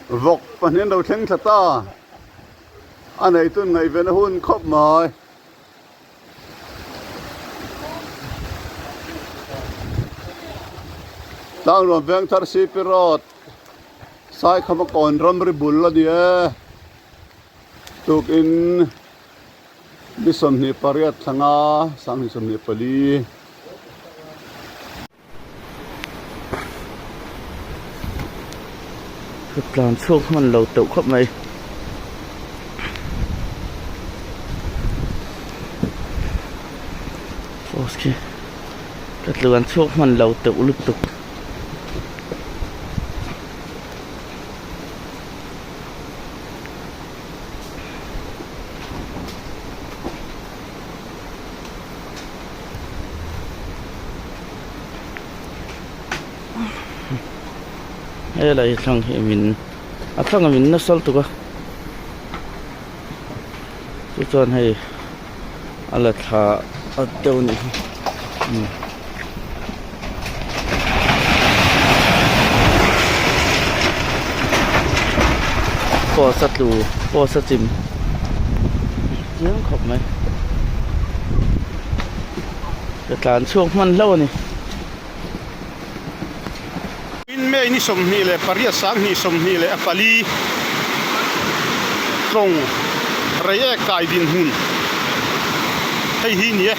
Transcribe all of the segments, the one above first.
Vawk pahnih an lo thleng thla ta. A neitun ngaihven a hun khawp mai. Tlangruam Vengthar CP Road Saikhama kawn ramri bul a ni e. Tukin ni 28 thlanga 2024. Ka tlan chhuak hman lo teuh khawp mai. Post khi ka tlan chhuak hman lo teuh lutuk. Helai thlang hi min a thlang a min nasa lutuk a chu chuan hei a la thla a deuh a nih hi umm. Post a tlu post a chim chiang khawp mai ka tlan chhuak hman hlauh a ni. In May ni 28 2024 tlawng Reiek kai dinhmun hei hi ni e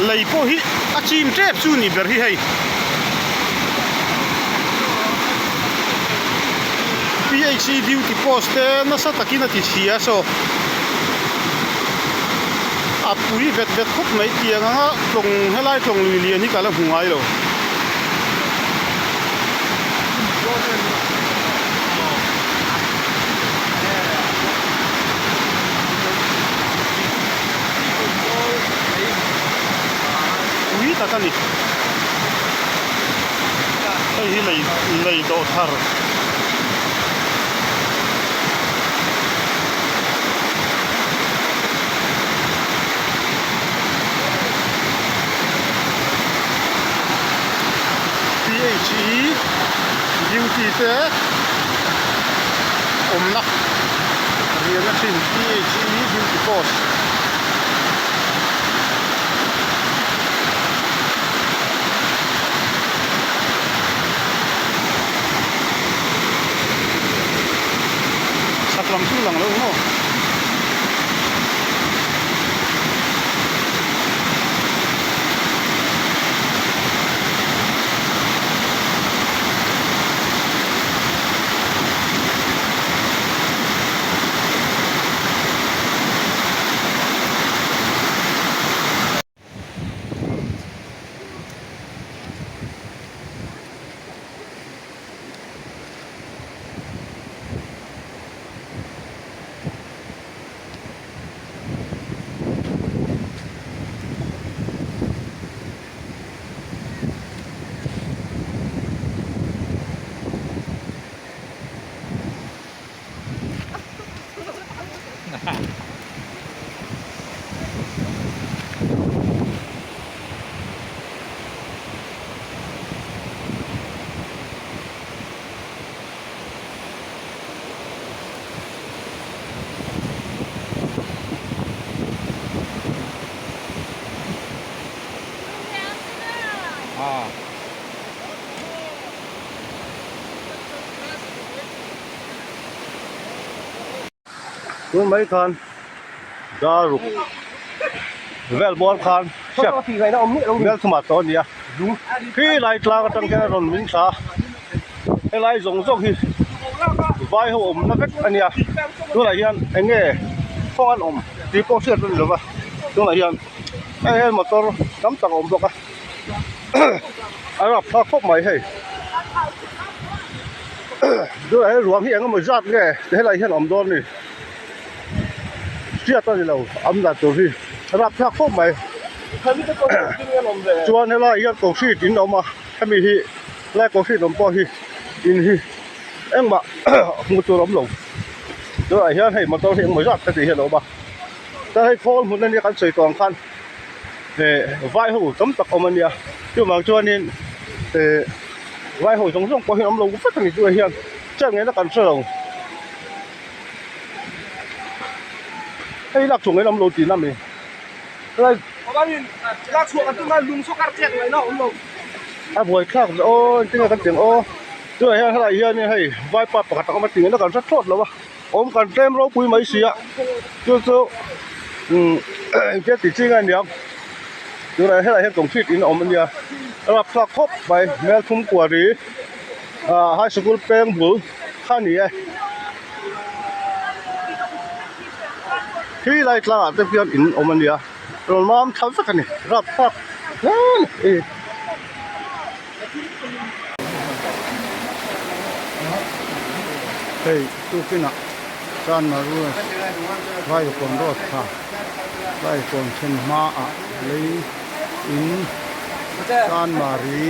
lei pawh hi a chim tep chu ni ber hi hei. PHE duty post te nasa takin a ti chhia saw a pui vet vet khawp mai tiang anga tlawng helai tlawng lui lian hi ka la hmu ngai lo. Pui tak a ni. Hei hi lei lei dawh thar. PHE duty te awmna riahna thin PHE duty post. Chhak lam chu lang lo maw? Tun mai khan dar ruk vel bawr khan hriat mel thuma tawh a ni a khi lai tlang atang hian a rawn min thla a helai zawng zawng hi vai ho awmna vek a nia tunah hian eng nge kawng an awm tih pawh hriat a ni lova tunah hian hei hian motor tam tak a awm bawk a a rapthlak khawp mai hei. Tunah hian ruang hi eng emaw zat nge helai hian a awm dawn a ni hriat a ni lo awm dan tur hi a rapthlak khawp mai chuan helai hian concrete in a awm a hemi hi helai concrete awm pawh hi in hi engmah hmuh tur a awm lo tunah hian hei motor hi engemaw zat heti hian a awm a chuan hei khawl hmun ania kan sawi tawh ang khan eh vai ho tam tak awm ania chuvang chuanin eh. Vai ho zawng zawng pawh hi an awm lo vek a ni tunah hian. Chet ngaihna kan hre lo. Hei lak chhuah ngaihna awm lo tihna mi. A buai thlak ve aw engtin nge kan tih ang aw tunah hian helaiah hianin hei vaipa pakhat a awm a tih ngaihna kan hre thlawt lo a awm kan tlem ropui mai si a chu chu umm engtia tih chi nge aniang tunah helaiah hian concrete in a awm ania a rapthlak khawp mai hmelthum kuari ah high sikul peng bul kha a ni e. Khi lai tlangah te hian in awm a nia rawn mam thla vek a ni rapthlak hle a ni. Hei tukinah Chanmaru Vaikawn road kha Vaikawn thlen hmaah lei in Chanmari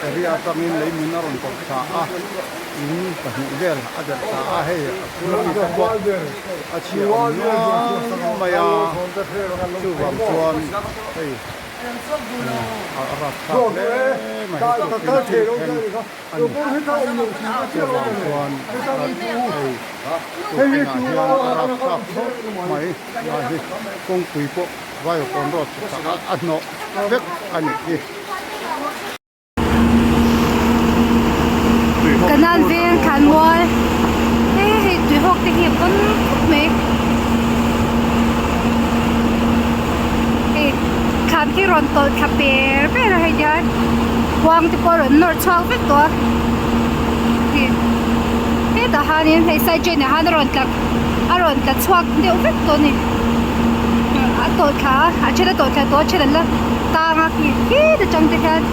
area atangin lei min a rawn kawp thla a. In pahnih vel a delh ta a, hei a phur mi te pawh a chhia awm nual mai a, chuvang chuan hei a rapthlak hle mai hi chu thil thleng a ni, chuvang chuan hei tukinah hian a rapthlak khawp mai lai hi kawngpui pawh Vaiawkawn road chhukah a hnawh vek a nih hi. Canal veng thlan mual hei hei tui hawk te hi a pawn khawp mai hei thlan khi rawn tawlh thla per per a hei hian khuang te pawh a rawn nawr chhuak vek tawh a hei hetah hianin hei side drain ah hian a rawn tla a rawn tla chhuak deuh vek tawh a ni a tawlh thla a a then a tawlh thla tawh a then an la tang a khi khit atang te hian.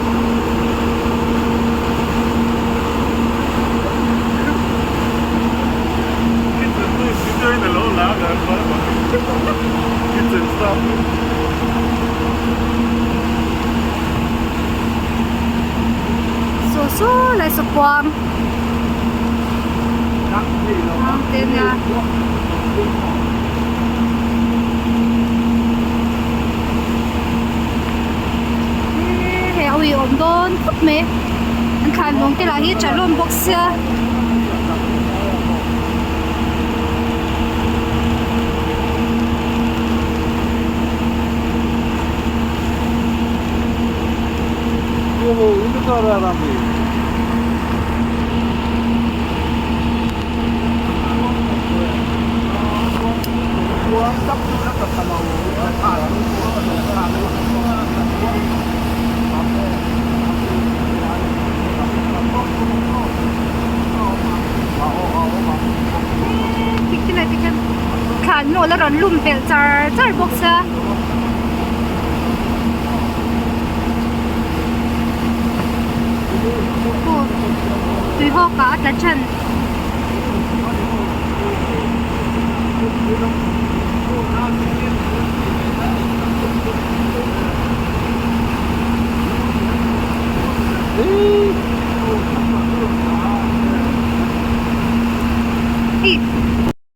Saw saw lai saw kuang te nia. Hei a ui awm dawn khawp mai an thlan lawng te lah hi tha hlawm bawk sia. Thlan nawl a rawn lum belh char char bawk sia. Tui hawk ah a tla than.